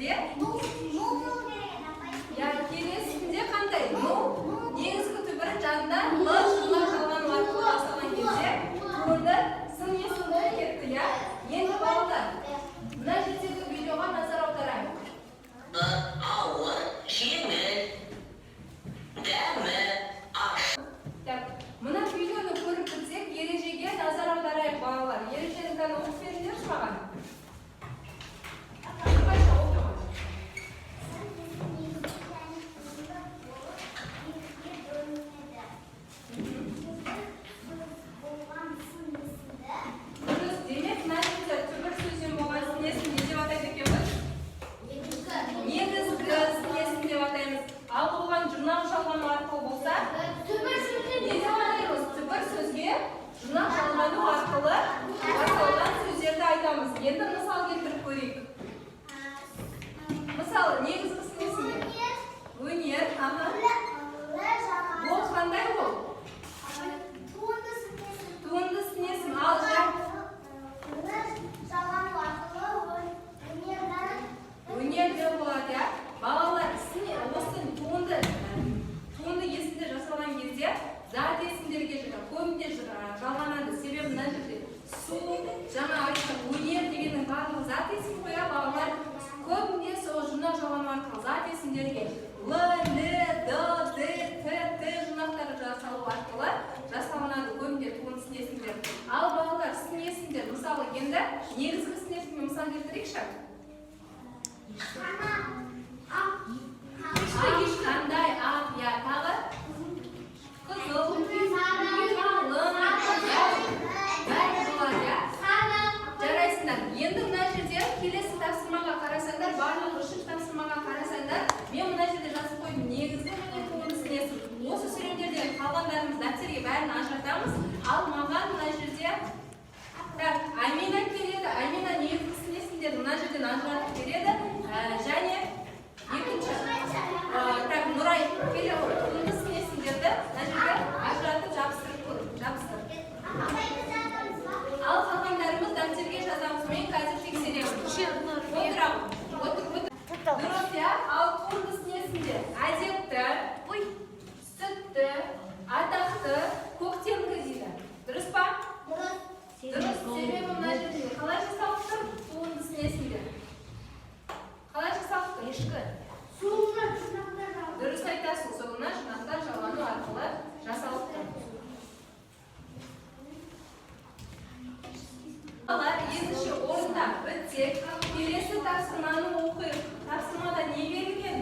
Түбірінде. Иә, келесінде қандай? Ну, негізгі түбірін жанында л жұрнақ жалғану арқылы жасалған кезде туынды сын есім болып кетті, иә. Енді, балалар, мына жердегі видеоға назар аударайық. Ауыр, жеңіл, дәмі ащы. Так, мына видеоны көріп бітсек, ережеге назар аударайық, балалар. Ережені кәні оқып беріңдерші маған. Нұрғайша, оқы ғой. Сын есім негізгі және туынды болып екіге бөлінеді. Негізгі сөз болған сын есімді Дұрыс, демек, мына жерде түбір сөзден болған сын есім не деп атайды екенбіз? Негізгі сын есім деп атаймыз. Ал оған жұрнақ жалғану арқылы болса, не деп атаймыз? Түбір сөзге жұрнақ жалғану арқылы жасалған сөздерді айтамыз. Енді мысал келтіріп көрейік. Мысалы, негізгі сын есімде өнер, аха. Ол қандай ол? Туынды сын есім. Ал Жалғану арқылы өнер өнер деп болады, иә. Балалар, осы туынды есімдер жасалған кезде зат есімдерге көбінде жалғанады. Себебі мына жерде су, жаңа айттық, өнер дегеннің барлығы зат есім ғой, иә, балалар. Көбінде сол жұрнақ жалғану арқылы зат есімдерге л, л, д, д, т, т жұрнақтары жасалу арқылы жасалынады көбінде туынды сын есімдер. Ал, балалар, сын есімдер, мысалы, енді негізгі сын есімге мысал келтірейікші. Ақ қандай? Ақ, иә. Тағы қызыл, қалың, иә, бәрі болады, иә. Жарайсыңдар. Енді мына жерде келесі тапсырмаға қарасаңдар, барлығы үшінші тапсырмаға қарасаңдар, мен мына жерде жазып қойдым: негізгі және туынды сын есім. Осы сөйлемдерден қалғандарымыз дәптерге бәрін ажыратамыз. Ал маған мына жерде, так, Амина келеді. Амина негізгі сын есімдерді мына жерден ажыратып береді. Және екінші, так, Нұрай келе ғой. Туынды сын есімдерді мына жерге ажыратып жабыстырып көр, жабыстыр. Ал қалғандарымыз дәптерге жазамыз, мен қазір тексеремін. Отырамын, отыр, отыр. Дұрыс, иә. Ал туынды сын есімдер: әдепті, сүтті, атақты, көктемгі дейді. Дұрыс па? Дұрыс. Себебі мына жерде қалай жасалып тұр? Туынды сын есімдер қалай жасалып тұр? Дұрыс айтасың, соңына жұрнақтар жалғану арқылы жасалып тұр. Балалар, ендеше орындап бітсек, келесі тапсырманы оқиық. Тапсырмада не берілген?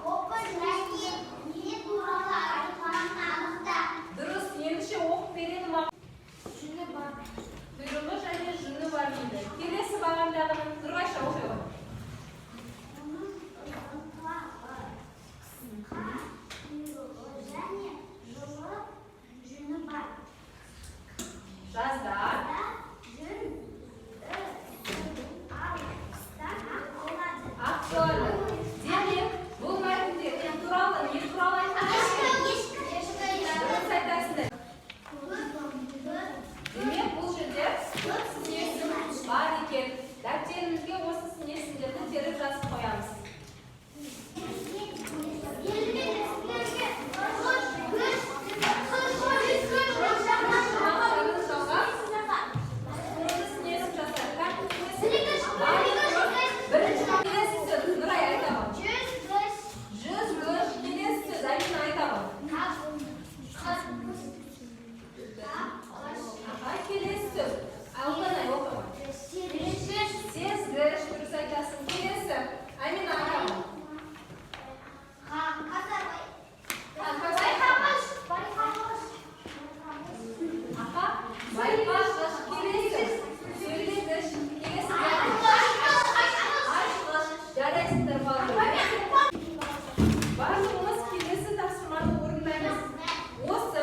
Оқы және не туралы айтылғанын анықта. Дұрыс, ендеше оқып береді маған. Құйрығы және жүні бар дейді. Келесі бағандағының, Нұрғайша, оқи ғой. Оның ұзын қысқа құйрығы және жылы жүні бар. Жазда Жазда жүн сұр, ал қыста ақ болады. Ақ болады. Демек, бұл мәтінде кім туралы, не туралы айтылған? Дұрыс айтасыңдар. Демек, бұл жерде көп сын есім бар екен. Дәптерімізге осы сын есімдерді теріп жазып қоямыз. Жұрнақтарын жалғап, туынды сын есім жасайық. Так, сын есім барлығы. Бірінші, келесі сөз, Нұрай, айта ғой. Жүзгіш. Келесі сөз, Амина, айта ғой. Аха, келесі сөз, Алтынай, оқы ғой. Сезгіш, дұрыс айтасың. Келесі, Амина, айта ғой. Аха, байқағыш. Келесі, сөйлегіш. Келесі, ашқыш. Жарайсыңдар, балалар. Барлығымыз келесі тапсырманы орындаймыз. Осы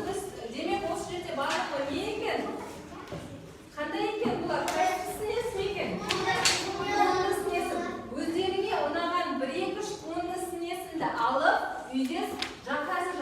біз, демек, осы жерде барлығы не екен? Қандай екен бұлар? Қайсысы сын есім екен? Туынды сын есім. Өздеріңе ұнаған бір, екі, үш туынды сын есімді алып, үйде қазір